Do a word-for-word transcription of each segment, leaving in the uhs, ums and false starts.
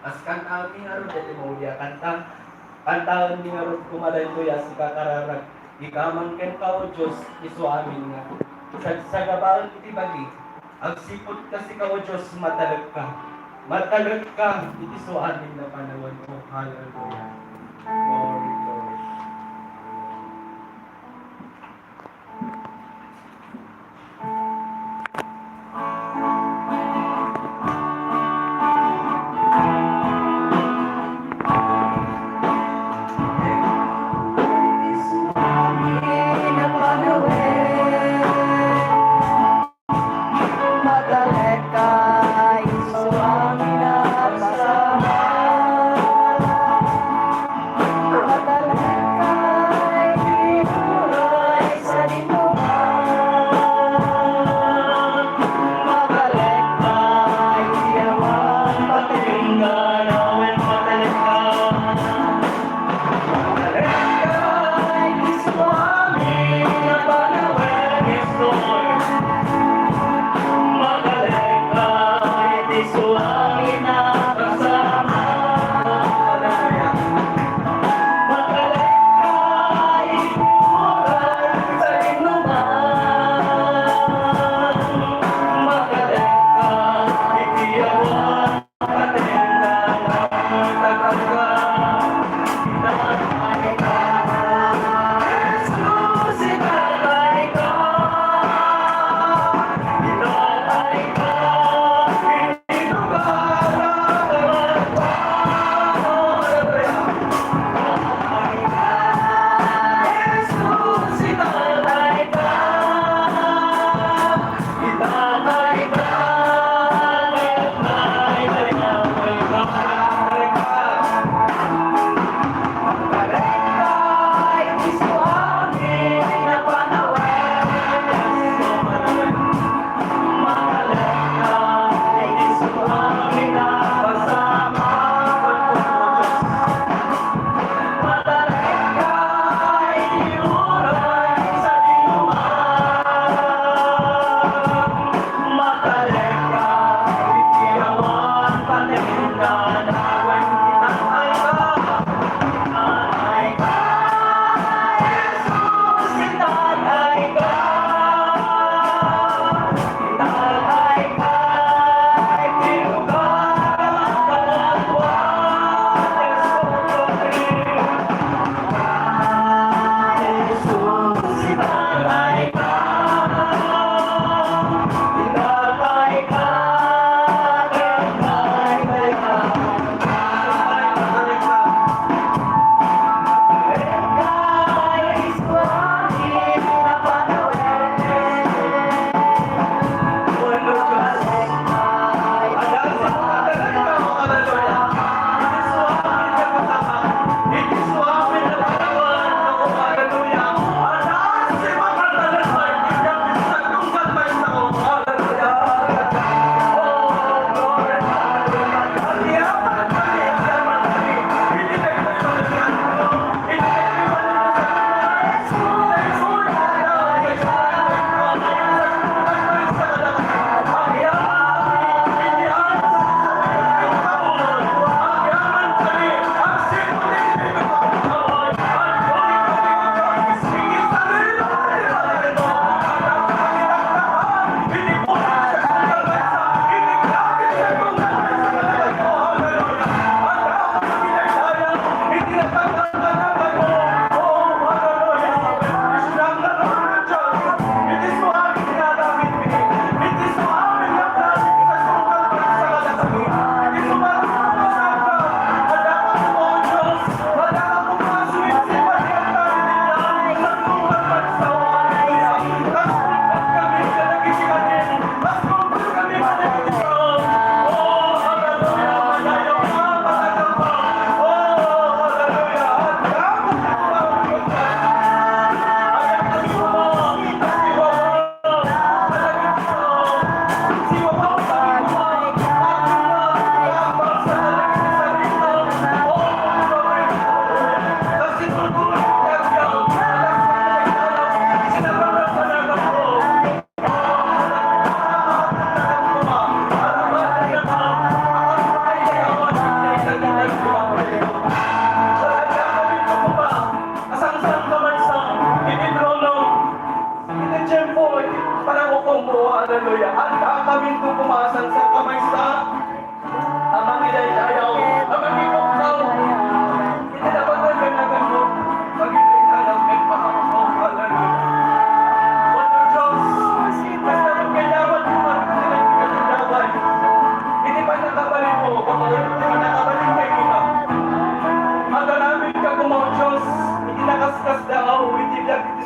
As kantaenmi ngarud daytoy mauli a kanta. Kantaenmi ngarud koma daytoy a sika kararag. Ikaw man kenka, O Dios, isu amin nga. Sagsagabaen ti bagi. Agsipud kasika, O Dios, matalekka. Matalekka iti isu amin a panawen. O, hallelujah. Glory, glory.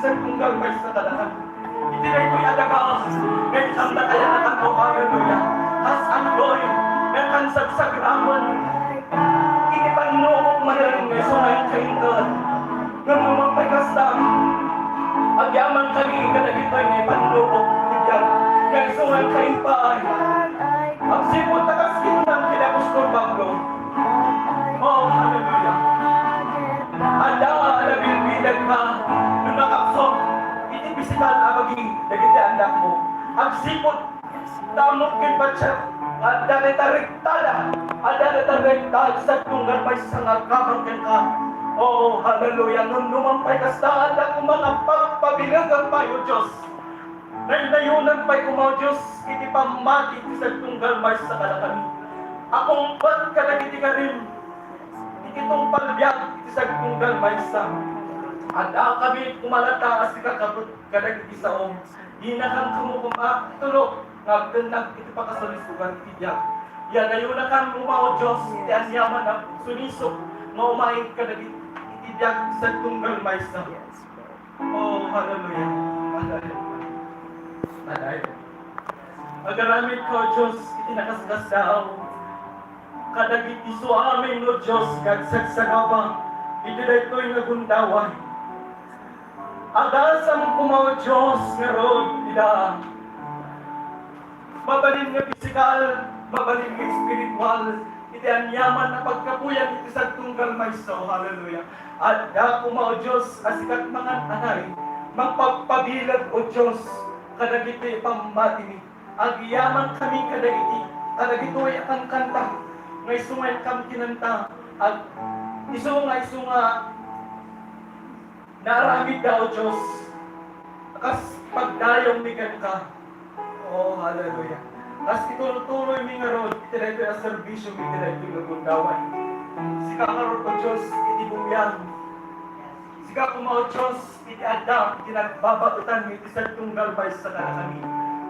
Sa tunggal maysa kadakami. Iti daytoy a daga, nga itan dakayo a tao, haleluya. Kas antoy, nga kansagsagraman. Iti pannubok manen nga isu nga inkainkan. Ngem no mapay kasta, agyaman kami kadagitoy nga ipannubok iti biag nga isu nga inkainkan. Agsipud ta kas kinuna ni apostol Pablo. Oh, haleluya. Adda a nabilbilag ka, no nakapsut iti pisikal a bagi dagiti annakmo. Agsipud ta ammok ken patse, adda dayta rektada, adda dayta rekta sa tunggal maysa nga agkamang kenka. Oh, haleluya. Ngem no mapay kasta, adda koma nga pagpabilegan pay, O Dios. Naynayunan pay koma, O Dios, iti pammati iti sagtunggal maysa kadakami. Akungpet kadagiti garim iti tungpal biag iti sagtunggal maysa. Adda kami kumalata a sikakabet kadagiti sao. Dinakan kamo koma tulok nga agtennag iti pakasalisogan iti biag. Yanayonakan koma, O Dios, iti aniaman a sulisok nga umay kadagiti biag iti sagtunggal maysa. Oh, haleluya. Haleluya. Haleluya. Agaramid ka, O Dios, iti nakaskasdaaw. Kadagiti suamin, O Dios, nga agsagsagaba iti daytoy nga gundaway. Agasam koma, O Dios, ngarud ida. Mabalin nga pisikal, mabalin nga espiritual, iti aniaman a pagkapuyan iti sagtunggal maysa. Haleluya. Adda koma, O Dios, a sikat mangan-anay, mangpagpabileg, O Dios, kadagiti pammatimi. Agyaman kami kadagiti, kadagitoy a kankanta, nga isu nga inkam kinanta, ag-, isu nga, isu nga naaramidda, O Dios, kas pagdayawmi kenka. Oh, haleluya. Kas ituloy-tuloymi ngarud iti daytoy a serbisiomi iti daytoy nga gundaway. Sika ngarud, O Dios, iti bumiang. Sika koma, O Dios, iti adda iti nagbabaetanmi iti sagtunggal maysa kadakami.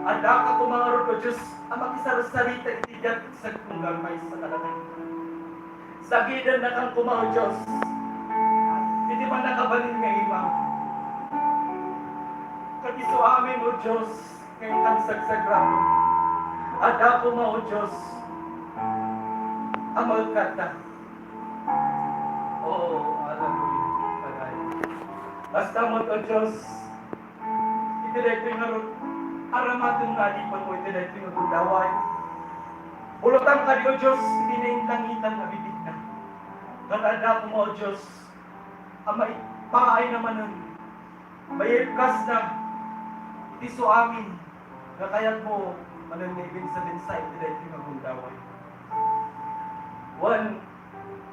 Addaka koma ngarud, O Dios, a makisarsarita iti biag iti sagtunggal maysa kadakami. Sagidennakan koma, O Dios, iti pannakabalin nga imam. Ket isu amin, O Dios, nga inkan sagsagramo. Adda koma, O Dios, a maekkatta. Oh, haleluya. Tagay. Kasta met, O Dios, iti daytoy ngarud, aramaten nga adipenmo iti daytoy nga gundaway. Bulotan kadi, O Dios, iti nainlangitan a bibigna. Ket adda koma, O Dios, a maipaayna manen, maikkasna iti suamin nga kayatmo manen nga ibinsa-binsa iti daytoy nga gundaway. Wen,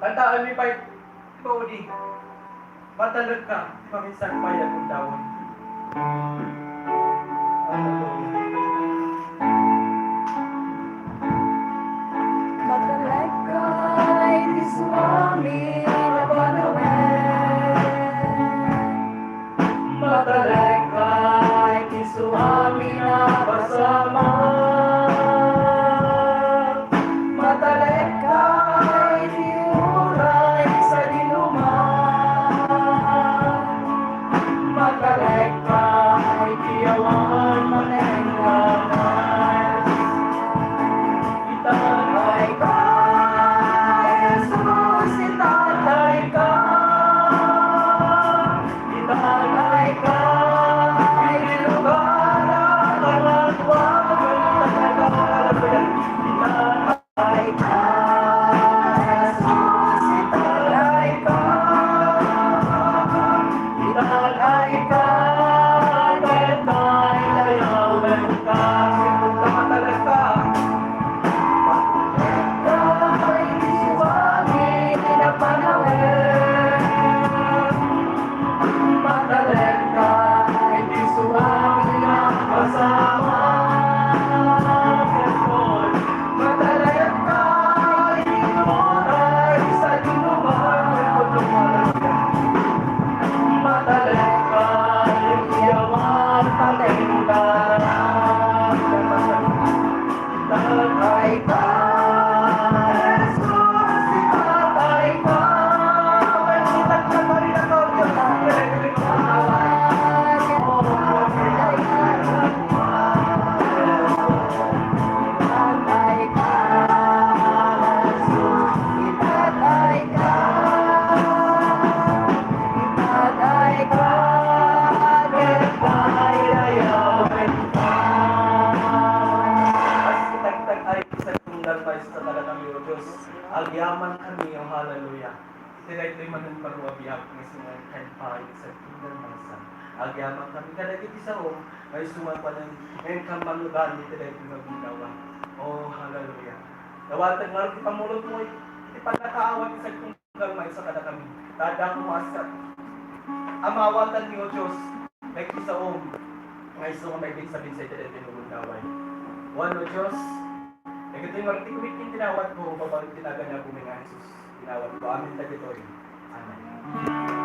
kantaenmi pay ti maudi. Matalekka ti maminsan pay a gundaway. Hallelujah. Matalekka iti suamin a panawen. Matalekka iti suamin a pasamak. Matalekka iti uray sadinoman. Matalekka iti awan manen nga Agyaman kami, oh, hallelujah. Iti daytoy manen baro a biag nga isu nga inkan pay sa kingdom maysa. Agyaman kami kadagiti sao nga isu nga panen nga inkan manudan iti daytoy nga gundaway. Oh, hallelujah. Dawatag ngarud ti pamulotmo iti pannakaawat ti sagtunggal maysa kadakami. Ta adda koma a sa-, amawatanmi, O Dios, dagiti saom nga isu nga maibinsa-binsa iti daytoy nga gundaway. Wen, O Dios, dagitoy nga artikulo iti dinawatko, babaen iti nagan ni Apomi nga Jesus. Dinawatko. Amen dagitoy. Amen.